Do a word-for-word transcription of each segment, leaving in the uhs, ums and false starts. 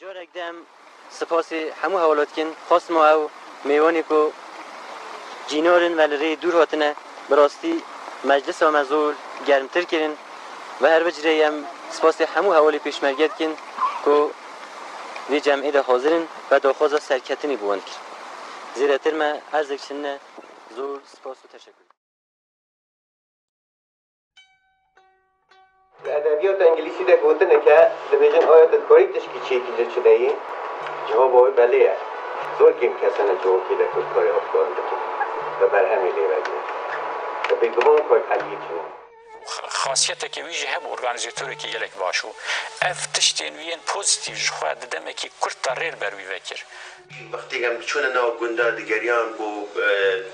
Carek din em spasê hemû hevala dikin. Xwestin me ew mêvanê ku cînar in me li rê dûr hatine, bi rastî meclisa me zor germtir kirin ve her vecirê em spasê hemû hevalê pêşmerge dikin ku vê cemê de hazir in ve daxwaza serketinê bi wan dikin. Zêdetir me erzek çinine, zor spas û teşekkür. Li edebiyata îngilîsî de gotineke, dibêjin, aya tu dikarî tişkî çêkî li çi de yî, civaba wê belê ye. Zor kêm kes hene civakê de ku dikarî afkarin bikî, bi berhemê lê vegirî. Te bêguman kayk eliyê çi ne. Xasiyeteke wî jî hebû, organîzatorekî gelek baş bû. Ev tiştên wî yên pozîtîf ji xwe di demekî kurt de rê li ber wî vekir. Wextê em çûne nav gunda digeriyan ku, e,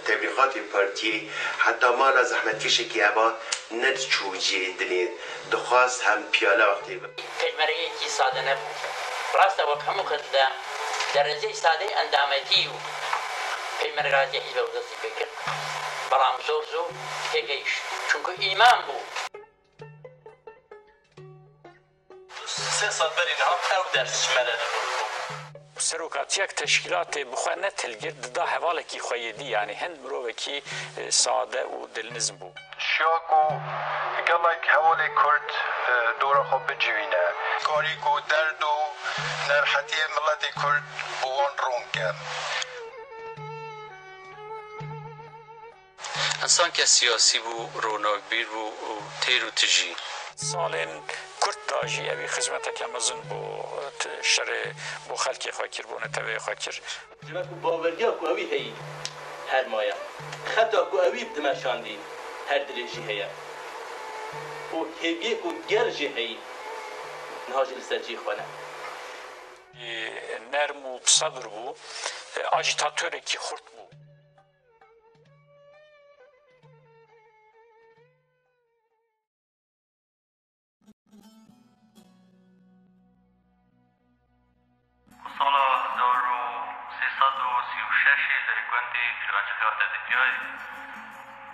teblîxatê partiyê, heta mala zehmetkêşekî heba nediçû cihê dinê, dixwast hem piyale wextê be. Pêşmergeyekî sade nebû. Rast e, wek hemû kes di dereceyê sadeyî endamekî û pêşmergeyatî hîzbe û destî pê kir. Belam zor zû têgehîşt. Çunku îman bû. Sê sal berî niha ew ders ji me re li vir bû. Serokatiyek teşkîlatê bi xwe ne tilgir dida hevalekî xwe yê dî, yanî hin mirovekî, e, sade û dilnizm bû. Şiya ku gelek hevalê Kurd, e, dora xwe bicivîne. Karî ku derd û nerhetiyê miletê Kurd bi wan ron ke. Însanke siyasî bû, ronakbîr bû û têr û tijî. Salên kurt de jî ewî xizmeteke mezin bo t-, şerê bo xelkê xwe kir, bo neteweyê xwe kir. Ji ber ku baweriya ku ewî heyî her maye, xeta ku ewî dimeşandî her dilê jî heye û hêviyê ku gel jê heyî niha jî li ser cihê xwe ne. Nerm û bisedr bû, ajîtatorekî xurt bû. Sala hezar û sê sed û sî û şeş li gundê Pîrancixê hate dinyayê.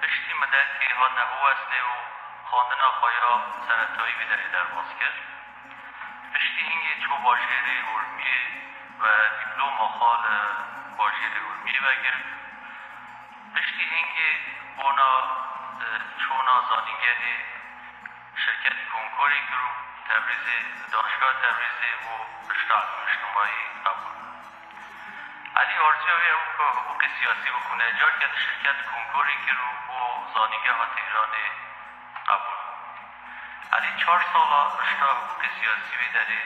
Piştî midekê hate hiwestê û xwendina xwe ya seretayî vî derê derbas kir. Piştî hingê çû bajêrê Urmiyê ve dîploma xwe li bajêrê Urmiyê vegirt. Piştî hingê bona, e, çûna zanîngehê şirket konkorê kir û Tebrîzê, Danişgeha Tebrîzê bû pişta niştimayî qebûl. Elî arzuya wê ew ku hiqûqê siyasî bixwîne, careke di şirket konkorê kir û bo zanîngeha Têhranê qebûl bû. Elî çar sala pişta hiqûqê siyasî wê derê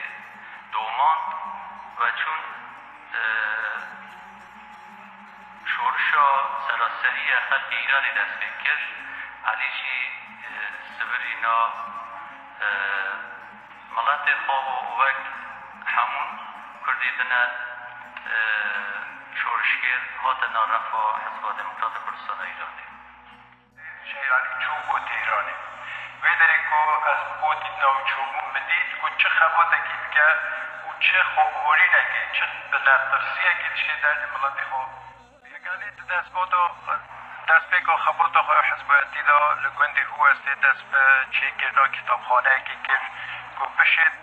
domand ve çûn, e, şorişa seraserî ye xelkê Îranê dest pê kir. Elî jî, e, sivirîna, e, miletê xwe û wek hemû Kurdê din e, e, şorişgêr hate nav refa Hizba Demokrat a Kurdistana Îranê. Şehîd Elî çû bo Têhranê. Wê derê ku ez bo dîtina wî çûbûm, min dît ku çi xebatekî dike û çi xwebihurînekê, çi bi netirsiyekê dişê derdê miletê xwe. Şehîd Elî di destpêka, destpêka xebata xwe ya hizbayetî de li gundê Huwestê dest bi çêkirina kitapxaneyekê kir ku bişêt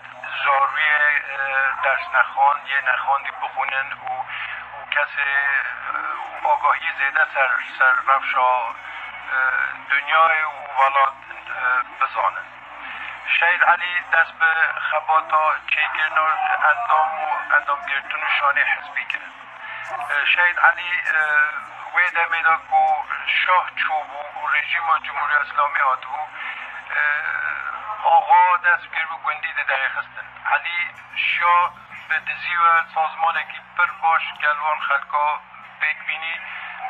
zarûyê, e, dersnexan yê nexandî bixwînin û, û kesê, e, agahiyê zêde ser, ser rewşa, e, dinyayê û welat, e, bizanin. Şehîd Elî dest bi xebata çêkirina endam û endamgirtin û şanê hizbî kirin. E, Şehîd Elî, e, wê demê de ku şah çûbû û rejîma Cumhuriya Îslamî hatibû, e, axa dest kiribû gundî diderêxistin. Elî şiya bi dizî ve sazmanekî pir baş gel wan xelka pêk bînî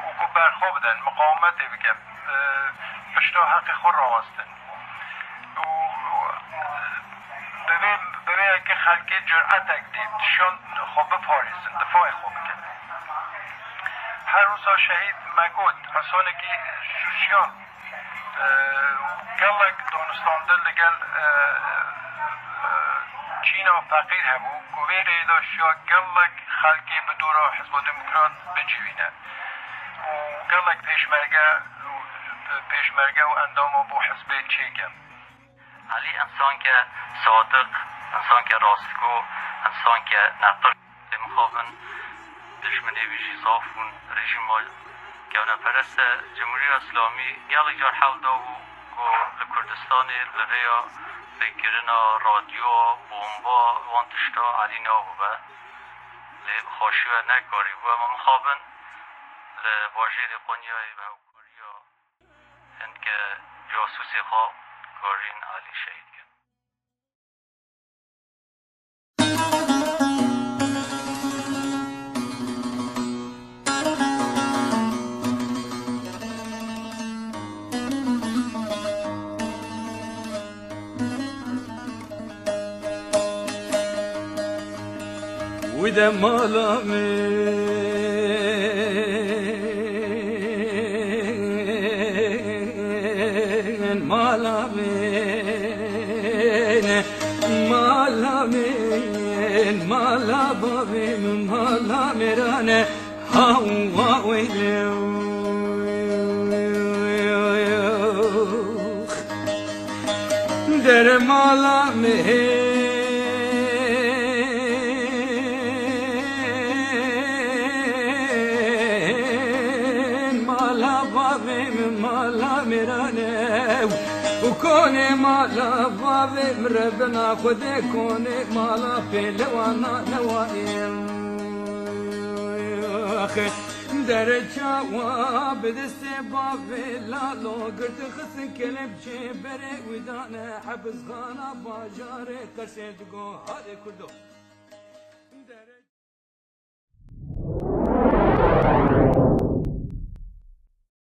û ku berxwe bidin, miqawemetê bikin, e, pişta heqê xwe rawestin. Û bi vê, bi vê yekê xelkê cüretek dî, dişiyan xwe biparêzin, difayê xwe bikin. Her wisa şehîd me got, însanekî sosyal, e, gelek danûstandin li gel, e, e, çîna feqîr hebû, ku vê rêyê de şiya gelek xelkê bi dora Hizba Demokrat bicivîne û gelek pêşmerge, pêşmerge û endama bo hizbê çêke. Elî însanke sadiq, Însan ke rastgo, însan ke neqir, lê mixabin dijminê wî jî zaf bûn. Rejîma kevneperest e. Cumhuriya Îslamî gelek car hewl dabû ku li Kurdistanê li rêya pêkirina radyoya, bomba, wan tişta elî nabûbe. Lê bi xweşî we nekarîbû. Em mixabin li bajêrê Qonyayê bi hevkariya hindke casûsê xwe karîn Elî şehîd kin. Wî de mala min, mala min, mala min, mala bavê min, mala mêrane, hawa weylew. Der mala min, mala bavê min, mala mêrane û konê mala bavê min, Rebena Xwedê konê mala pêlewana newayê. Ax, der çawa bi destê bavê lalo girtin xistin kelepçê berê wî dane hebisxana bajarê Qersê digo, halê Kurdo.